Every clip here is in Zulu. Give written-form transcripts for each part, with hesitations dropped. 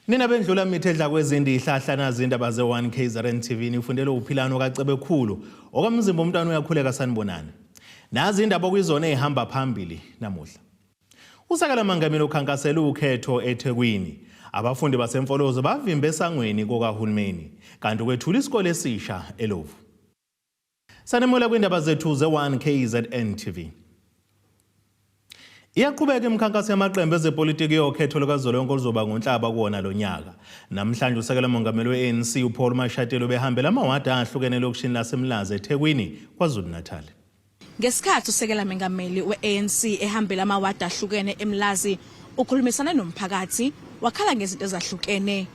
Nina bendlula mithi edla kwezindi ihlahla nazi indaba ze-1 KZN TV nifundele uphilano kaCebekhulu okamzimba umntwana uyakhuleka sanibonani. Nazi indaba okuyizona ezihamba phambili namuhla. Usekela mangameli ukhankasela ukhetho eThekwini. Abafundi baseMfolozi bavimbe esangweni kokahulumeni kanti kwethula isikole esisha eLovu. Sanemula kwindaba zethu ze-1 KZN TV. Iyaqhubeka imikhankaso yamaqembu ezepolitiki yokhetho lukazwelonke oluzoba ngoNhlaba kuwona lo nyaka. Namhlanje usekela mongameli we-ANC uPaul Mashatile ubehambela amawadi ahlukene elokishini laseMlazi eThekwini, KwaZulu-Natal. Ngesikhathi usekela mengameli we-ANC ehambela amawadi ahlukene eMlazi, ukhulumisane nomphakathi wakhala ngezinto ezahlukene.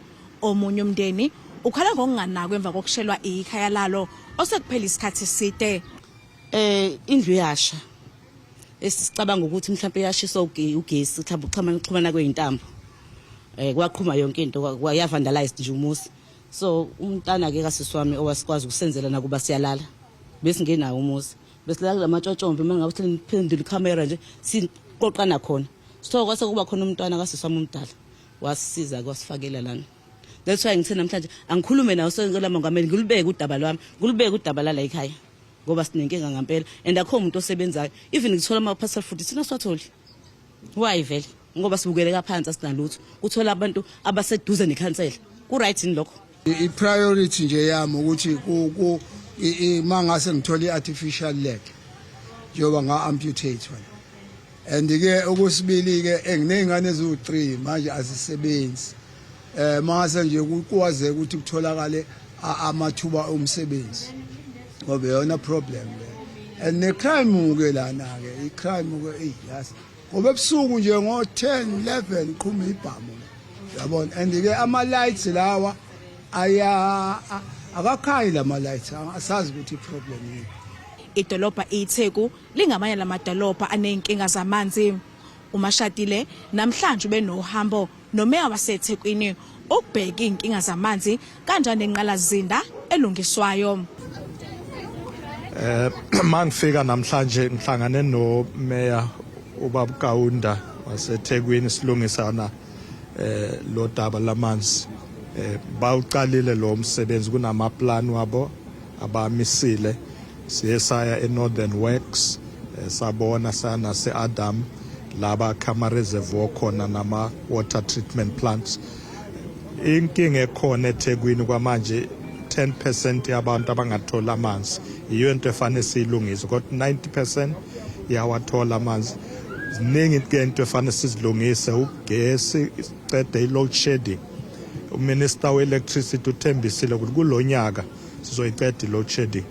Omunye umndeni ukhala ngokunganakwa emva kokushelwa ikhaya lalo osekuphela isikhathi eside. Indlu yasha. Esicabanga ukuthi mhlawumbe yashiswa ugesi, mhlawumbe ukuxhumana ukuxhumana kwezintambo. Kwaqhuma yonke into ya vandalized nje umuzi. So umntana ke kasisi wami owasikwazi ukusenzela nakuba siyalala. Besingenawo umuzi. Besilala kulamatshotshombe mangabe siphendula ikhamera nje siqoqana khona. So kwase kuba khona umntwana kasisi wami omdala wasisiza kwasifakela lana. That's why ngithe namhlanje angikhulume nawo sengicela mongameli ngilubeke udaba lwami, ngilubeke udaba lala ekhaya. Ngoba sinenkinga ngempela and akho umuntu osebenzayo. Even ngithola ama parcel food thina siwatholi. Why vele? Ngoba sibukeleka phansi asinalutho. Kuthola abantu abaseduze nekhansela. Ku right yini lokho? I-priority nje yami ukuthi ku ku mangase ngithole i-artificial leg njengoba nga-amputate and ke okwesibili ke enginey'ngane eziwu-3 manje azisebenzi mangase nje kukwazeke ukuthi kutholakale amathuba omsebenzi ngoba iyona problem le and ne-crime ke lana ke i-crime ke eyi yazi ngoba ebusuku nje ngo-10 11 qhuma ibhamu yabona and ke ama-lights lawa aya akakhayi lama lights asazi ukuthi i-problem yini. Idolobha iTheku lingamanye lamadolobha aney'nkinga zamanzi. UMashatile namhlanje ubenohambo nomeya waseThekwini ukubheka iy'nkinga zamanzi kanjani nenqalazinda elungiswayo. Mangifika namhlanje ngihlangane no Mayor ubaba Kaunda waseThekwini silungisana lo daba lamanzi. Bawuqalile lo msebenzi, kunama plan wabo abamisile. Siye saya eNorthern Works, sabona saya nase-Adam laba khama reservoir khona nama water treatment plants. Inkinga ekhona eThekwini kwamanje 10% yabantu abangathola amanzi, yiyo into efanele siyilungise, kodwa 90% yawathola amanzi. Ziningi ke into efanele sizilungise, ugesi, sicede i-load shedding. Uminister we-electricity uthembisile ukuthi kulo nyaka sizoyiceda i-load shedding,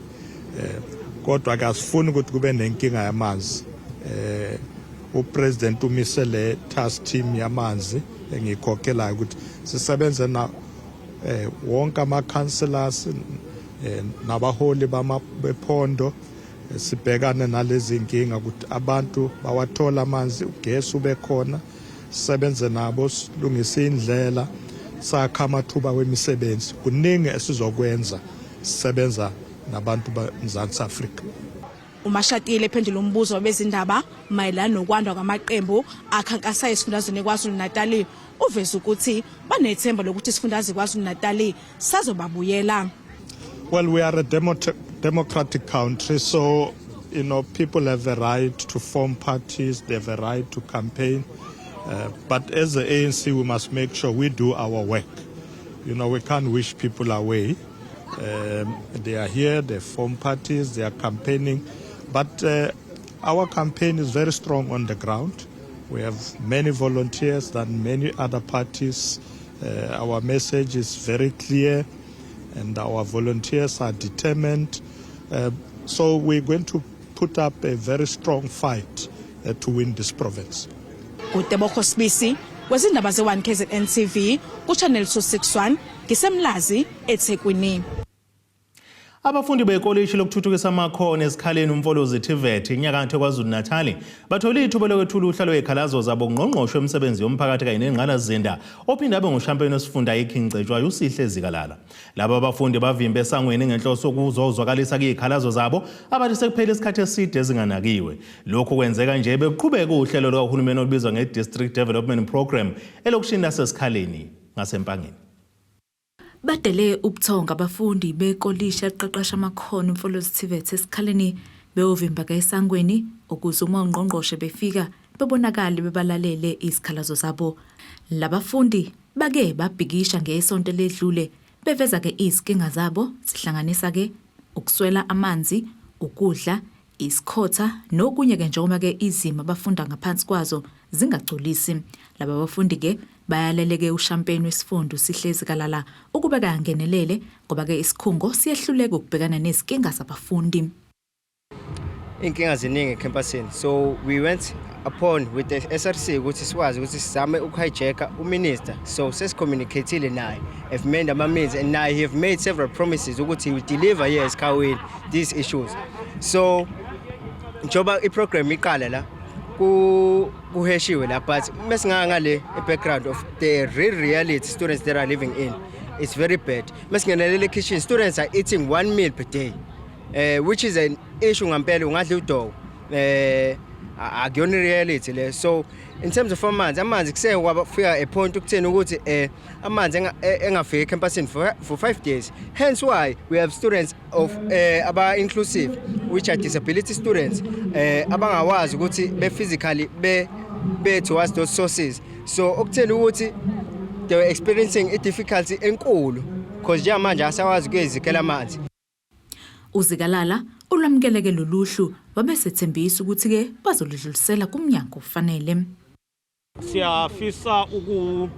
kodwa ke asifuni ukuthi kube nenkinga yamanzi. Upresident umise le task team yamanzi engiyikhokhelayo ukuthi sisebenze na wonke ama councillors nabaholi bephondo, sibhekane nalezi inkinga ukuthi abantu bawathola amanzi, ugesi ube khona, sisebenze nabo silungise indlela, sakha amathuba wemisebenzi. Kuningi esizokwenza sisebenza nabantu baMzantsi Afrika. UMashatile ephendula umbuzo wabezindaba mayelana nokwanda kwamaqembu akhankasayo esifundazweni KwaZulu-Natal uveze ukuthi banethemba lokuthi isifundazwe KwaZulu-Natal sazobabuyela. Well, we are a democratic country, so people have a right to form parties, they have a right to campaign. But as the ANC, we must make sure we do our work. We can't wish people away. They are here, they form parties, they are campaigning. But our campaign is very strong on the ground. We have many volunteers than many other parties. Our message is very clear and our volunteers are determined. So we're going to put up a very strong fight to win this province. KuTebogo Sibisi kwezindaba ze-1 KZN TV ku-Channel 261 ngiseMlazi eThekwini. Abafundi bekolishi lokuthuthukisa amakhono esikhaleni uMfolozi TVET enyakatho KwaZulu-Natal bathole ithuba lokwethula uhla lwezikhalazo zabo kungqongqoshe wemisebenzi yomphakathi kanye nengqalasizinda ophinde abe ngushampeni wesifunda iKing Cetshwayo uSihle Zikalala. Laba abafundi bavimbe esangweni ngenhloso yokuzozwakalisa izikhalazo zabo abathi sekuphele isikhathi eside ezinganakiwe. Lokhu kwenzeka nje bekuqhubeka uhlelo lukahulumeni olubizwa nge-District Development Program elokishini lasesikhaleni. ngaseMpangeni. Badele ubuthongo abafundi bekolishi eliqeqesha amakhono iMfolozi TVET eSikhaleni beyovimba ke esangweni ukuze uma ungqongqoshe befika bebonakale bebalalele izikhalazo zabo. Labafundi bake babhikisha ngesonto eledlule beveza ke izinkinga zabo zihlanganisa ke ukuswela amanzi, ukudla, isikhotha nokunye ke njengoba ke izimo abafunda ngaphansi kwazo zingagculisi. Laba bafundi ke bayaleleke ushampeni wesifundo sihlezi kalala ukuba kangenelele ngoba ke isikhungo siyehluleka ukubhekana nezinkinga zabafundi. Inkinga ziningi ecampusini, so we went upon with the SRC ukuthi sikwazi ukuthi sizame ukuhijacka uminister. So sesicommunicatile naye, have made ama-means and naye he have made several promises ukuthi he will deliver here esikhawini these issues. So njengoba iprogram iqala la kuheshiwe la, but mesingaya ngale i-background of the real reality students that are living in, it's very bad. Mesingenelela e-kitchen, students are eating one meal per day, which is an issue ngampela. Ungadla udoko, akuyona reality le. So in terms of amanzi, amanzi kuseke kwafika a point ukutheni ukuthi amanzi engafiki ecampusini for 5 days, hence why we have students of aba inclusive, which are disability students, abangawazi ukuthi be physically be towards those sources. So okutheni ukuthi they were experiencing a difficulty enkulu because njengamanje asawazi ukuyizikela amanzi. Uzikalala ulwamukeleke loluhlu wabesethembisa ukuthi ke bazoludlulisela kumnyango ofanele. Siyafisa uku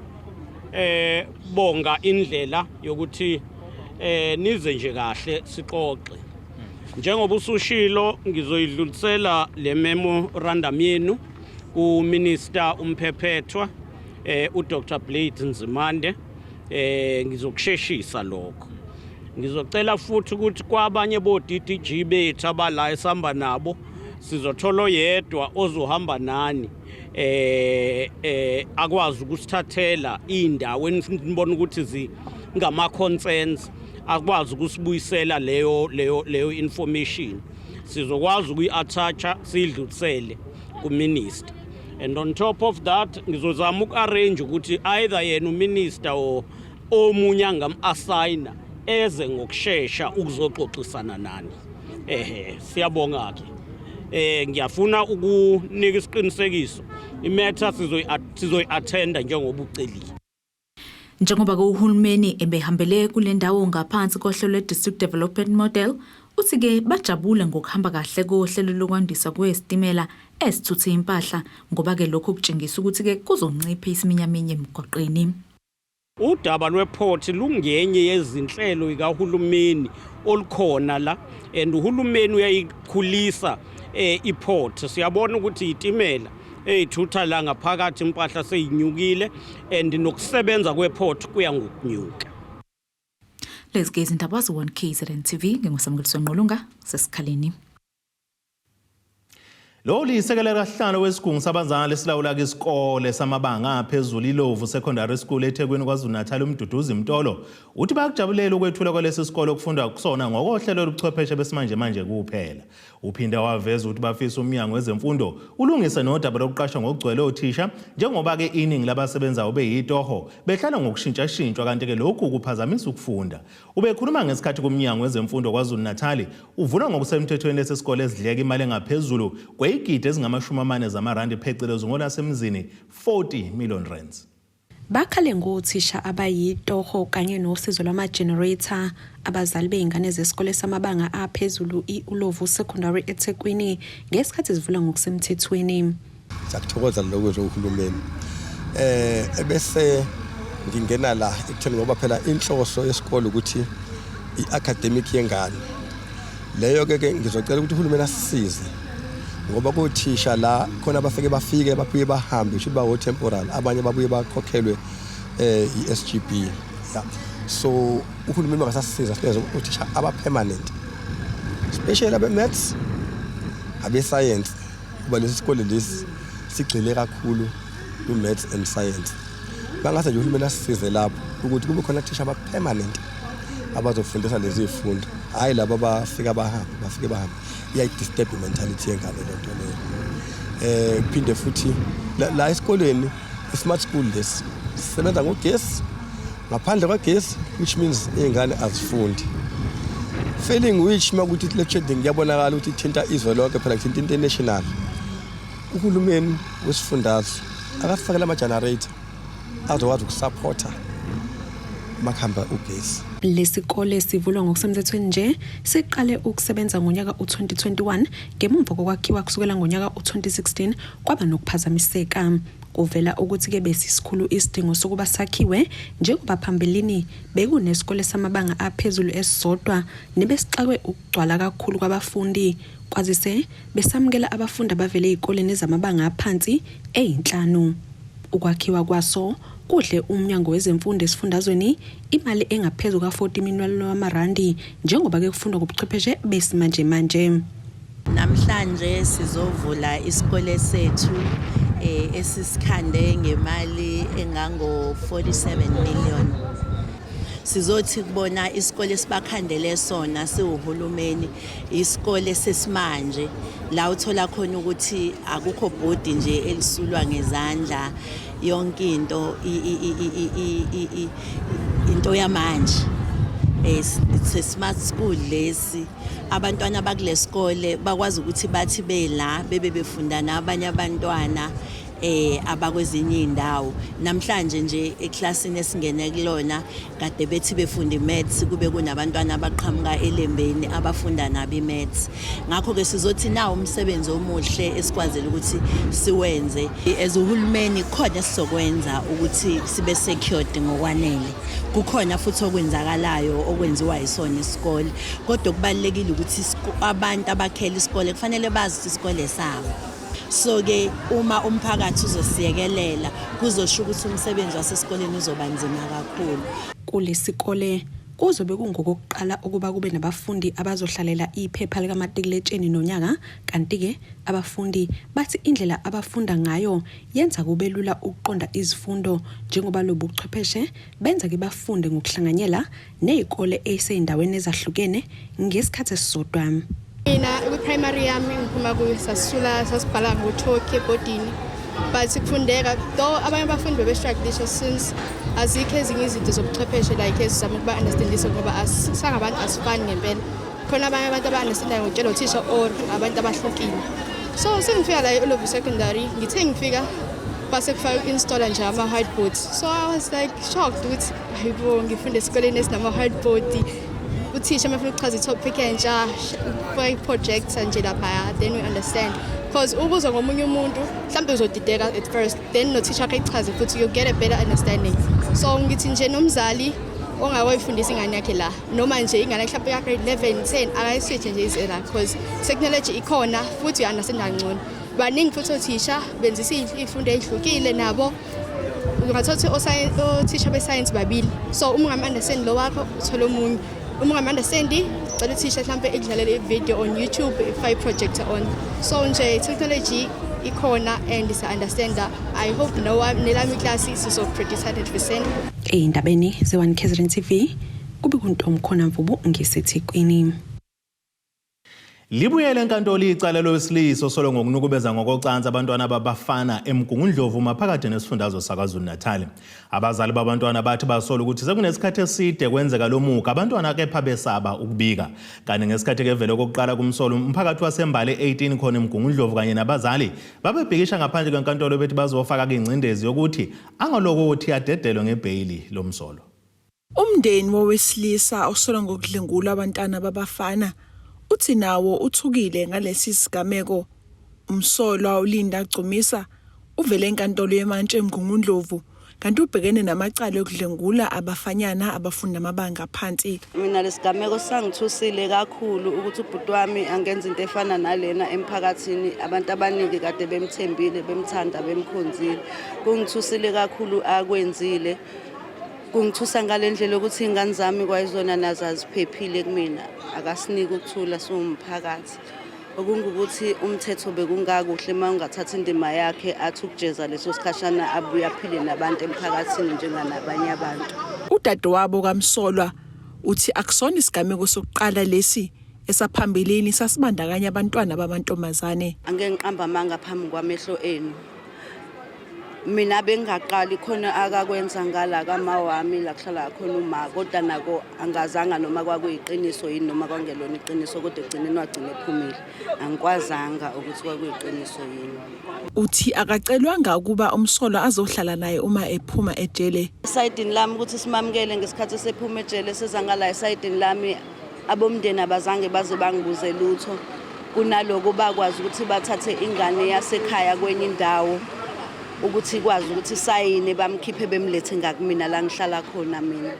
bonga indlela yokuthi nize nje kahle sixoxe. Njengoba usushilo, ngizoyidlulisela le memorandum yenu ku Minister uMphephethwa, uDr Blade Nzimande. Ngizokusheshisa lokho. Ngizocela futhi ukuthi kwabanye bo DDG bethu abala esihamba nabo, sizothola oyedwa ozohamba nani akwazi ukusithathela indawo enibona ukuthi zingama concerns, akwazi ukusibuyisela leyo information, sizokwazi ukuyi-attacha siyidlulisele kuminister. And on top of that, ngizozama uku-arrange ukuthi either yena uminister or omunye angam-assigna eze ngokushesha ukuzoxoxisana nani. Ehe, siyabonga ke. Ngiyafuna ukunika isiqinisekiso, imatter sizoyi-attenda njengoba ucelile. Njengoba ke uhulumeni ebehambele kule ndawo ngaphansi kohlelo lwe-District Development Model, uthi-ke bajabule ngokuhamba kahle kohlelo lokwandiswa kwesitimela esithutha impahla, ngoba-ke lokhu kutshengisa ukuthi-ke kuzoncipha isiminyaminya emgwaqeni. Udaba lweport lungenye yezinhlelo ikahulumeni olukhona la, and uhulumeni uyayikhulisa iport. Siyabona ukuthi itimela eyithutha la ngaphakathi impahla seyinyukile, and nokusebenza kweport kuya ngokunyuka. Lezi ke izindaba ze-1 KZN TV, nginguSamukeliswe Nqolunga seSikhaleni. Lo liyisekela kasihlalo wesigungu sabazali esilawula isikole samabanga aphezulu iLovu Secondary School eThekwini KwaZulu-Natal, uMduduzi Mtolo, uthi bayakujabulela ukwethula kwalesi sikole okufundwa kusona ngokohlelo lobuchwepheshe besimanje manje kuphela. Uphinde waveza ukuthi bafisa umnyango wezemfundo ulungise nodaba lokuqashwa ngokugcwele othisha, njengoba-ke iningi labasebenzayo beyitoho behlala ngokushintshashintshwa, kanti-ke lokhu kuphazamisa ukufunda. Ubekhuluma ngesikhathi kumnyango wezemfundo KwaZulu-Natal uvula ngokusemthethweni lesi sikole esidleka imali engaphezulu kweyigidi ezingama-40 zamarandi, phecelezi ngolasemzini 40 million rands. Bakhale ngothisha abayitoho kanye nosizo lwama-generator abazali bey'ngane zesikole samabanga aphezulu i-Ulovu Secondary eThekwini ngesikhathi zivula ngokusemthethweni. Siyakuthokoza lokho nje uhulumeni. Ebese ngingena la ekutheni ngoba phela inhloso yesikole ukuthi i-academic yengane. Leyo ke ngizocela ukuthi uhulumeni asisize ngoba kothisha la khona abafike bafike babuye bahambe, kusho ba temporal, abanye babuye bakhokhelwe i-SGB. Yeah. So uhulumeni bangasasiza sinikeze othisha aba permanent, especially abe maths, abe science, kuba lesi sikole lesi sigxile kakhulu ku maths and science. Bangase nje uhulumeni asisize lapho ukuthi kube khona othisha aba permanent abazofundisa lezi zifundo, hayi laba abafika bahambe, bafike bahambe. Iyayidisturb i-mentality yengane le nto leyo. Kuphinde futhi la esikoleni, i-smart school lesi sisebenza ngogesi. Ngaphandle kwagesi, which means iy'ngane azifundi. Failing which, uma kuthi load shedding kuyabonakala ukuthi ithinta izwe lonke, phela kuthinta international, uhulumeni wesifundazwe akasifakele ama-generator azokwazi ukusaphotha makuhamba ugesi. Lesikole sivulwa ngokusemthethweni nje siqale ukusebenza ngonyaka u-2021 ngemumva kokwakhiwa kusukela ngonyaka u-2016 kwaba nokuphazamiseka. Kuvela ukuthi-ke besisikhulu isidingo sokuba sakhiwe njengoba phambilini bekunesikole samabanga aphezulu esisodwa nebesixakwe ukugcwala kakhulu kwabafundi kwazise besamukela abafundi abavele ezikoleni zamabanga aphansi eyinhlanu. Ukwakhiwa kwaso kudle uMnyango wezeMfundo esifundazweni imali engaphezu ka-40 million wamarandi njengoba-ke kufundwa ngobuchwepheshe besimanjemanje. Namhlanje sizovula isikole sethu esisikhande ngemali engango 47 million. Sizothi kubona isikole sibakhandele sona siwuhulumeni, isikole sesimanje la uthola khona ukuthi akukho bhodi nje elisulwa ngezandla, yonke into into yamanje. It's a smart school lesi. Abantwana bakulesikole bakwazi ukuthi bathi bela bebe befunda nabanye abantwana abakwezinye indawo. Namhlanje nje eklasini esingene kulona kade bethi befunda imaths, kube kunabantwana abaqhamuka elembeni abafunda nabo imaths. Ngakho ke sizothi nawo umsebenzi omuhle esikwazile ukuthi siwenze as uhulumeni. Khona esizokwenza ukuthi sibe secured ngokwanele, kukhona futhi okwenzakalayo okwenziwa yisona isikole, kodwa kubalulekile ukuthi abantu abakhela isikole kufanele bazi ukuthi isikole sabo. So ke uma umphakathi uzosiyekelela, kuzosho ukuthi umsebenzi wasesikoleni uzoba nzima kakhulu. Kulesikole kuzobe kungokokuqala ukuba kube nabafundi abazohlalela iphepha likamatikuletsheni nonyaka, kanti-ke abafundi bathi indlela abafunda ngayo yenza kube lula ukuqonda izifundo njengoba lobu buchwepheshe benza-ke bafunde ngokuhlanganyela ney'kole ey'sey'ndaweni ezahlukene ngesikhathi esisodwa. Mina kwi-primary yami ngiphuma kuyo sasisula sasibhala ngo-chalk ebhodini, but kufundeka, though abanye abafundi bebe-strugglisha since azikho ezinye izinto zobuchwepheshe like ezizama ukuba-understandisa, ngoba sangabantu asifani ngempela. Khona abanye abantu aba-understandayo ngokutshela uthisha or abantu abahlukile. So sengifika la e-Olovi Secondary, ngithe ngifika base kufaka uku-installa nje ama-whiteboards, so I was like shocked ukuthi hayibo, ngifunde esikoleni esinama-whiteboard. Uthisha uma efuna ukuchaza i-topic entsha ufaka i-projector nje laphaya, then we understand, because ukuzwa ngomunye umuntu mhlawumbe uzodideka at first, then nothisha wakhe echaze futhi, you'll get a better understanding. So ngithi nje nomzali ongakayifundisa ingane yakhe la, noma nje ingane mhlawumbe ya-grade 11 10, akayiswitche nje ize la, because technology ikhona futhi uya-understand kangcono. Baningi futhi othisha benzisa iy'fundo ey'hlukile nabo. Ungathola ukuthi othisha besayensi babili, so uma ungam-understand lo wakho, uthole omunye. Uma ungam-understandi, cela uthisha mhlawumbe ekudlalele i-video on YouTube, ifake i-projector on. So nje technology ikhona and siya-understanda. I hope nelami iklasi sizo-produce 100%. Ey'ndabeni ze-1 KZN TV, kube kuntomkhona Mvubu ngiseThekwini. Libuyele enkantolo icala lowesilisa osolwa ngokunukubeza ngokocansi abantwana babafana eMgungundlovu maphakathi nesifundazwe saKwaZulu-Natal. Abazali babantwana bathi basola ukuthi sekunesikhathi eside kwenzeka lo muga, abantwana kepha besaba ukubika. Kanti ngesikhathi kevele okokuqala kumsolo, umphakathi waseMbali 18 khona eMgungundlovu kanye nabazali babebhikisha ngaphandle kwenkantolo bethi bazofaka ingcindezi yokuthi angalokothi adedelwe ngebheyili lomsolo. Umndeni wowesilisa osolwa ngokudlwengula abantwana babafana uthi nawo uthukile ngalesi sigameko. Umsolwa uLinda Gcumisa uvele enkantolo yemantshi eMgungundlovu, kanti ubhekene namacala okudlwengula abafanyana abafunda amabanga aphansi. Mina lesigameko sangithusile kakhulu, ukuthi ubhuti wami angenza into efana nalena emphakathini. Abantu abaningi kade bemthembile, bemthanda, bemkhonzile. Kungithusile kakhulu akwenzile. Kungithusa ngale ndlela yokuthi iy'ngane zami kwayizona nazo aziphephile kumina. Akasiniki ukuthula siwumphakathi. Okungukuthi umthetho bekungakuhle uma ungathatha indima yakhe, athi ukujeza leso sikhashana, abuye aphile nabantu emphakathini njenganabanye abantu. Udadewabo kamsolwa uthi akusona isigameko sokuqala lesi, esaphambilini sasibandakanya abantwana bamantombazane. Angeke ngiqamba amanga phambi kwamehlo enu. Mina bengingaqali khona akakwenza ngala kama wami la kuhlala khona uma, kodwa nako angazanga noma kwakuyiqiniso yini noma kwangelona iqiniso, kodwa ekugcineni wagcina ephumile. Angikwazanga ukuthi kwakuyiqiniso yini. Uthi akacelwanga ukuba umsolwa azohlala naye uma ephuma ejele. Esayidini lami ukuthi simamukele ngesikhathi esephuma ejele seza ngala esayidini lami, abomndeni abazange baze bangibuze lutho. Kunaloko bakwazi ukuthi bathathe ingane yasekhaya kwenye indawo ukuthi ikwazi ukuthi isayine, bamkhiphe bemlethe ngakumina la ngihlala khona mina.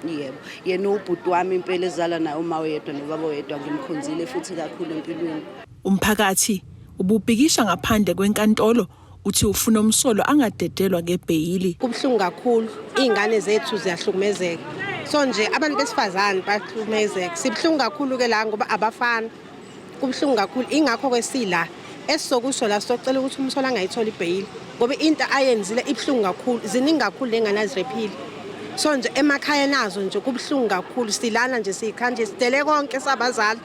Yebo, yena ubhuti wami impela ezala naye uma oyedwa nobaba oyedwa, ngimkhonzile futhi kakhulu empilweni. Umphakathi ububhikisha ngaphandle kwenkantolo uthi ufuna umsolwa angadedelwa ngebheyili. Kubuhlungu kakhulu, iy'ngane zethu ziyahlukumezeka. So nje abantu besifazane bahlukumezeka. Sibuhlungu kakhulu ke la ngoba abafana. Kubuhlungu kakhulu, ingakho ke sila. Esizokusho la socela ukuthi umsolwa angayitholi ibheyili ngoba into ayenzile ibuhlungu kakhulu, ziningi kakhulu lengane azirephile. So nje emakhaya nazo nje kubuhlungu kakhulu, silana nje siyikhanje sidele konke sabazali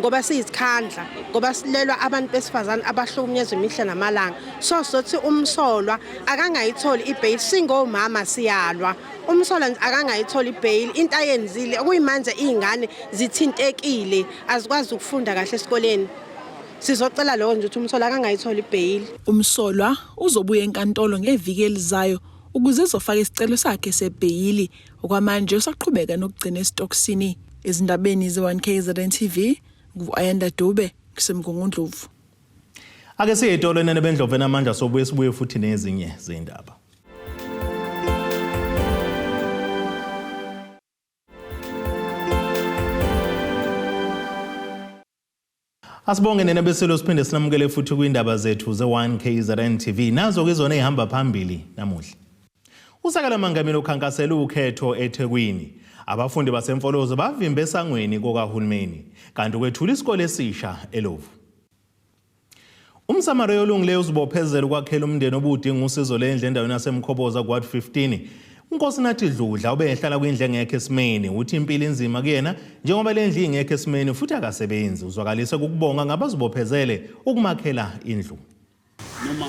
ngoba siyizikhandla, ngoba silelwa abantu besifazane abahlukunyezwa imihla namalanga. So sothi umsolwa akangayitholi ibheyili, singomama siyalwa. Umsolwa nje akangayitholi ibheyili, into ayenzile okuyimanje iy'ngane zithintekile, azikwazi ukufunda kahle esikoleni. Sizocela lokho nje ukuthi umsolwa akangayitholi ibheyili. Umsolwa uzobuya enkantolo ngeviki elizayo ukuze ezofaka isicelo sakhe sebheyili. Okwamanje usaqhubeka nokugcina esitokisini. Ezindabeni ze-1KZN TV, ngu-Ayanda Dube, kuseMgungundlovu. Ake siye etolo enene bendlovu enamandla, sobuye sibuye futhi nezinye zindaba. Asibonge nina besilo, siphinde sinamukele futhi kwindaba zethu ze-1 KZN TV. Nazo ke zona ezihamba phambili namuhla. Usekela mangameli ukhankasela ukhetho eThekwini. Abafundi baseMfolozi bavimbe esangweni kokahulumeni, kanti kwethula isikole esisha eLovu. UmSamariya olungileyo uzibophezela ukwakhela umndeni obudinga usizo lendlu endaweni yaseMkhoboza kuWard 15. UNkosinathi Dludla ubehlala kwindlu engekho esimeni, uthi impilo inzima kuyena njengoba le ndlu ingekho esimeni futhi akasebenzi. Uzwakalise ukubonga ngabazibophezele ukumakhela indlu. Noma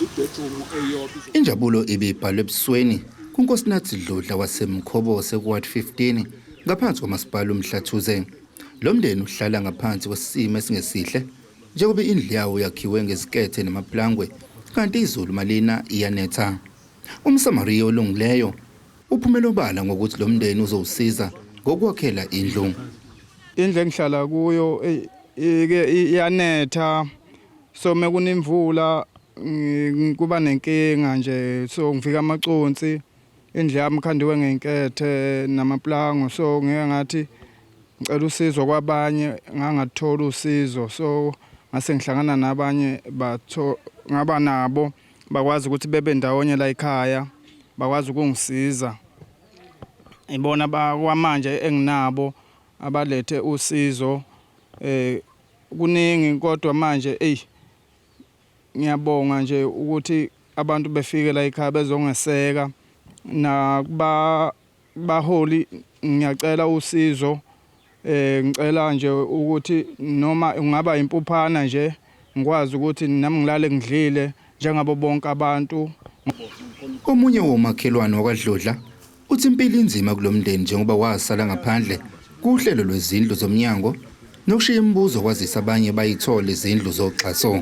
ibedroom eyodwa. Injabulo ibibhalwe ebusweni kuNkosinathi Dludla waseMkhobose kuWard 15 ngaphansi kwamasipala uMhlathuze. Lo mndeni uhlala ngaphansi kwesimo esingesihle njengoba indlu yawo yakhiwe ngezikethe namaplangwe, kanti izulu malina iyanetha. UmSamariya olungileyo uphumela obala ngokuthi lo mndeni uzowusiza ngokwakhela indlu. Indlu engihlala kuyo ike iyanetha, so mekunemvula kuba nenkinga nje, so ngifika amaconsi. Indlu yami khandiwe ngenkethe namaplango, so ngeke ngathi ngicela usizo kwabanye, ngangathola usizo, so ngase ngihlangana nabanye batho ngaba nabo bakwazi ukuthi bebe ndawonye la ekhaya, bakwazi ukungisiza. Ibona bakwamanje enginabo abalethe usizo. Kuningi kodwa manje, ey, ngiyabonga nje ukuthi abantu befike la ekhaya bezongeseka, nakuba baholi ngiyacela usizo. Ngicela nje ukuthi noma ungaba impuphana nje, ngikwazi ukuthi nami ngilale ngidlile njengabo bonke abantu. Omunye womakhelwane wakwaDludla uthi impilo inzima kulomndeni njengoba wasala ngaphandle kuhlelo lwezindlu zomnyango, nokushiya imibuzo kwazisa abanye bayithole izindlu zoxhaso.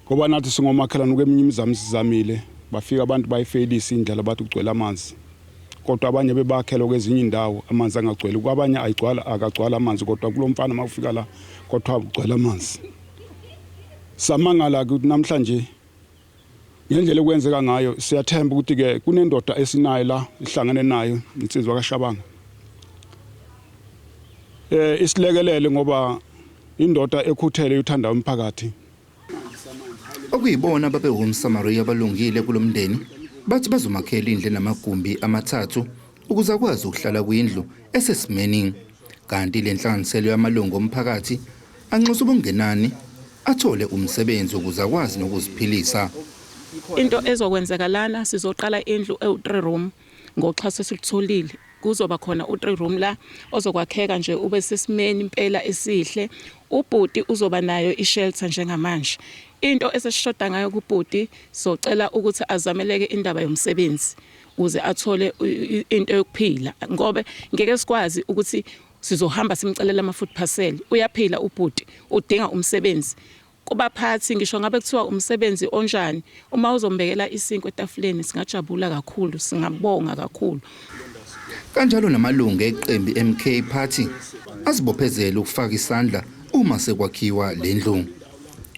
Ngoba nathi singomakhelwane, kweminye imizamo sizamile, bafika abantu bayifeyilisa indlela, bathi kugcwele amanzi, kodwa abanye bebakhelwa kwezinye indawo amanzi angagcweli, kwabanye ayigcwala akagcwala amanzi, kodwa kulo mfana uma ufika la kwathiwa kugcwele amanzi. Samangala ukuthi namhlanje ngendlela ekwenzeka ngayo. Siyathemba ukuthi-ke kunendoda esinayo la ihlangene nayo insizwa kaShabanga, isilekelele ngoba indoda ekhuthele uthanda umphakathi. Okuyibona babewumSamariya abalungile kulomndeni bathi bazomakhela indlu enamagumbi amathathu ukuze akwazi ukuhlala kwindlu esesimeni, kanti le nhlanganiselo yamalungu omphakathi anxusa ubungenani athole umsebenzi ukuze akwazi nokuziphilisa. Into ezokwenzeka lana, sizoqala indlu ewu-3 room ngoxhaso esilutholile. Kuzoba khona u-3 room la ozokwakheka nje ube sesimeni impela esihle. Ubhuti uzoba nayo i-shelter njengamanje. Into esesishoda ngayo kubhuti socela ukuthi azameleke indaba yomsebenzi ukuze athole into yokuphila ngoba ngeke sikwazi ukuthi sizohamba simcelela ama-food parcel. Uyaphila ubhuti, udinga umsebenzi. Kubaphathi ngisho ngabe kuthiwa umsebenzi onjani, uma uzombekela isinkwa etafuleni singajabula kakhulu, singabonga kakhulu. Kanjalo namalungu eqembu iMK Party azibophezele ukufaka isandla uma sekwakhiwa le ndlu.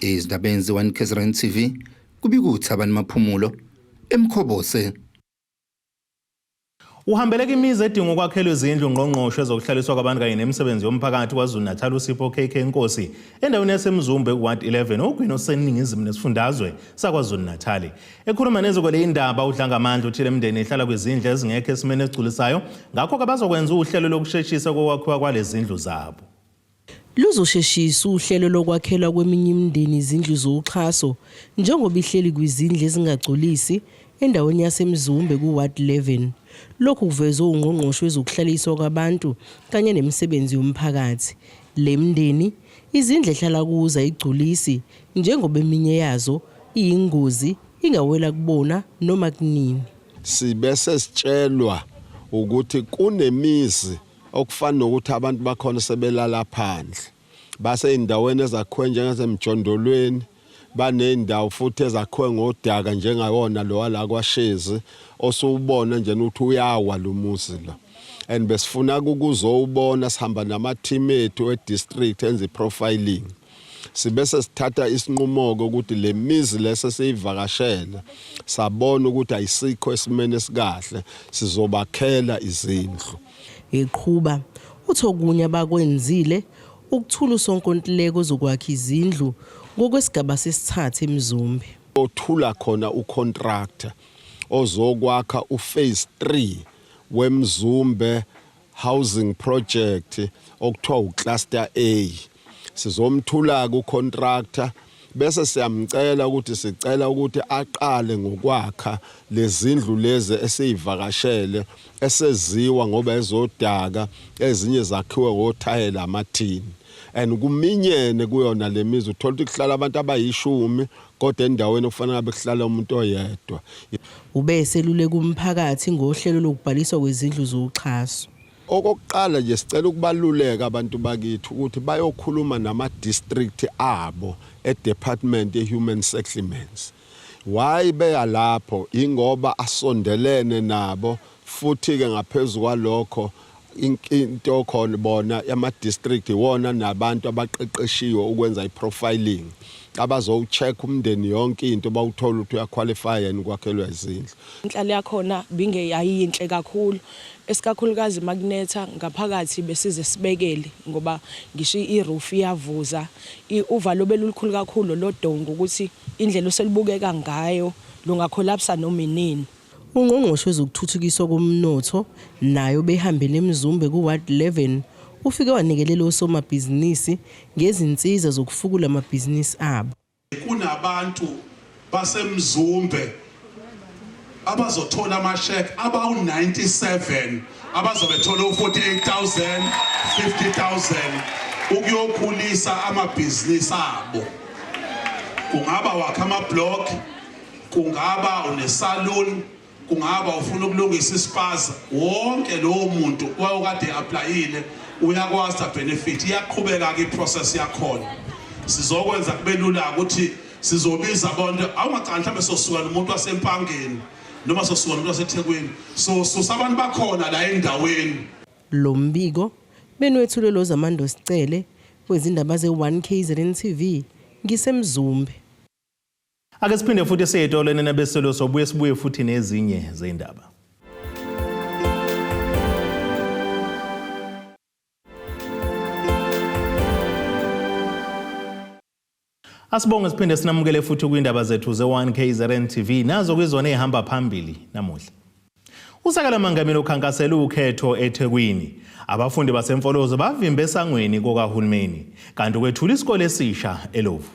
Ezindabeni ze-1 KZN TV kubika uThabani Maphumulo eMkhobose. Uhambeleka imizi edinga ukwakhelwa izindlu ungqongqoshe zokuhlaliswa kwabantu kanye nemisebenzi yomphakathi KwaZulu-Natal uSipho KK Nkosi endaweni yaseMzumbe ku-Ward 11 ogwini oseningizimu nesifundazwe saKwaZulu-Natal. Ekhuluma neziko leyindaba uDlangamandla uthi le mindeni ihlala kwizindlu ezingekho esimeni esigculisayo ngakho-ke bazokwenza uhlelo lokusheshisa kokwakhiwa kwalezindlu zabo. Luzosheshisa uhlelo lokwakhelwa kweminye imindeni izindlu zoxhaso njengoba ihleli kwizindlu ezingagculisi endaweni yaseMzumbe ku-Ward 11. Lokhu kuvezwe uNgqongqoshe wezokuHlaliswa kwaBantu kanye nemiSebenzi yoMphakathi. Le mindeni izindlu ehlala kuzo ayigculisi njengoba eminye yazo iyingozi ingawela kubona noma kunini. Sibe sesitshelwa ukuthi kunemizi okufana nokuthi abantu bakhona sebelala phandle basey'ndaweni ezakhiwe njengasemjondolweni baney'ndawo futhi ezakhiwe ngodaka njengawona lo wala kwaShezi osuwubona nje ukuthi uyawa lo muzi lo and besifuna ukuzowubona sihamba nama-team ethu e-district enza i-profiling sibe sesithatha isinqumo-ke ukuthi le mizi lese siyivakashele sabona ukuthi ayisikho esimeni esikahle sizobakhela izindlu. Eqhuba, uthi okunye abakwenzile ukuthula usonkontileka ozokwakha izindlu ngokwesigaba sesithathu eMzumbe. Othula khona ucontractor ozokwakha uphase 3 weMzumbe Housing Project okuthiwa uCluster A. Sizomthula-ke ucontractor bese siyamcela ukuthi sicela ukuthi aqale ngokwakha lezindlu lezi esiyivakashele eseziwa ngoba ezodaka ezinye zakhiwe ngothayela amathini and kuminyene kuyona le mizi uthola ukuthi kuhlala abantu abayishumi kodwa endaweni okufanele ngabe kuhlala umuntu oyedwa. Ube eseluleka umphakathi ngohlelo lokubhaliswa kwezindlu zoxhaso. Okokuqala nje sicela ukubaluleka abantu bakithi ukuthi bayokhuluma nama-district abo e-Department ye-Human Settlements. Why beya lapho? Ingoba asondelene nabo futhi-ke ngaphezu kwalokho into khona bona ama-district iwona nabantu abaqeqeshiwe ukwenza i-profiling abazowu-check umndeni yonke into bawuthole ukuthi uyaqualify yini ukwakhelwa izindlu. Inhlalo yakhona binge yayiyinhle kakhulu esikakhulukazi makunetha ngaphakathi besize sibekele ngoba ngisho i-roof iyavuza uvalo belulukhulu kakhulu lodonga ukuthi indlela oselubukeka ngayo lungakholapsa noma inini. UNgqongqoshe wezokuThuthukiswa koMnotho naye obehambele eMzumbe ku-Ward 11 ufike wanikelela osomabhizinisi ngezinsiza zokufukula amabhizinisi abo. Kunabantu baseMzumbe abazothola amasheke abawu-97 abazobe thola u-48,000 50,000 ukuyokhulisa amabhizinisi abo. Kungaba wakha ama-block, kungaba unesalon, kungaba ufuna ukulungisa ispaza, wonke lowo muntu wawukade applyile uyakwazi benefit. Iyaqhubeka-ke iprocess yakhona, sizokwenza kube lula ukuthi sizobiza abantu awungacani mhlawumbe sosuka nomuntu waseMpangeni noma sosuka nomuntu waseThekwini, so susa abantu bakhona la endaweni. Lo mbiko benwethulwe loZamando Sicele wezindaba ze-1 KZN TV ngiseMzumbe. Ake siphinde futhi siye ey'tolo nabeselo sobuye sibuye futhi nezinye zey'ndaba. Asibonge siphinde sinamukele futhi kwindaba zethu ze-1 KZN TV nazo kwizona ey'hamba phambili namuhla. Usekela mongameli ukhankasela ukhetho eThekwini. Abafundi baseMfolozi bavimbe esangweni kokahulumeni kanti kwethula isikole esisha eLovu.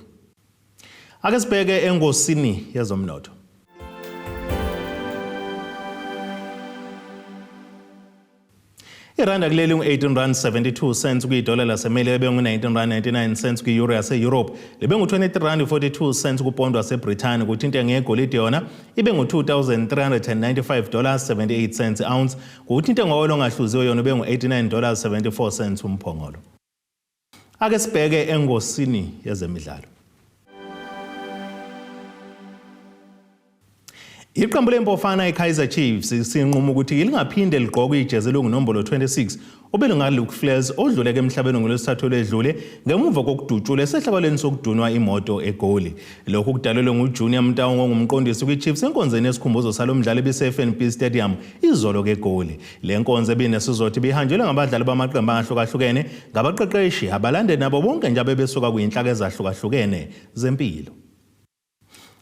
Ake sibheke engosini yezomnotho. Iranda kuleli ngu-18 rand 72 cents kwidola laseMelika bengu-19 rand 99 cents kwi-euro yase-Europe libe ngu-23 rand 42 cents kupondo waseBrithani, kuthi intengo yegolide yona ibe ngu-2395 dollars 78 cents ounce, kuthi intengo oyolo ongahluziwe yona ibe ngu-89 dollars 74 cents umphongolo. Ake sibheke engosini yezemidlalo. Iqembu lempofana iKaizer Chiefs sinquma ukuthi lingaphinde ligqoke ijezi elingunombolo 26 obelinga-Luke Fleurs odluleke emhlabeni ngolwesithathu olwedlule ngemuva kokudutshulwa esehlakalweni sokudunwa imoto eGoli. Lokhu kudalelwe nguJunior Mtaung ongumqondisi kwi-Chiefs enkonzweni yesikhumbuzo salo mdlali ebise-FNB Stadium izolo keGoli. Le nkonzo ebinesizotho ibihanjelwe ngabadlali bamaqembu ahlukahlukene, ngabaqeqeshi, abalandeli nabo bonke nje abebesuka kuyinhlaka ezahlukahlukene zempilo.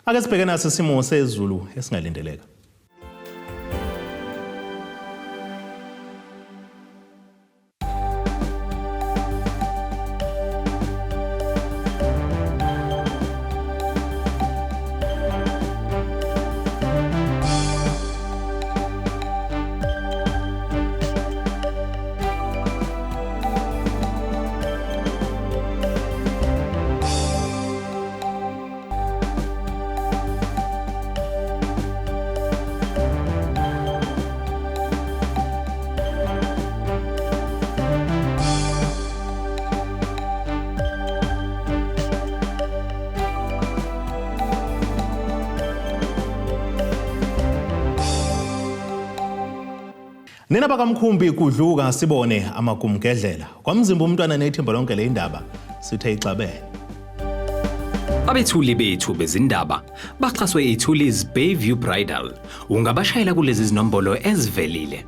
Ake sibheke naso isimo sezulu esingalindeleka. Nina bakamkhumbi kudluka sibone amagumgedlela. Kwamzimba umntwana nethimba lonke le indaba sithe ixabene. Abethuli bethu bezindaba baxhaswe iThuli's Bayview Bridal. Ungabashayela kulezi zinombolo ezivelile.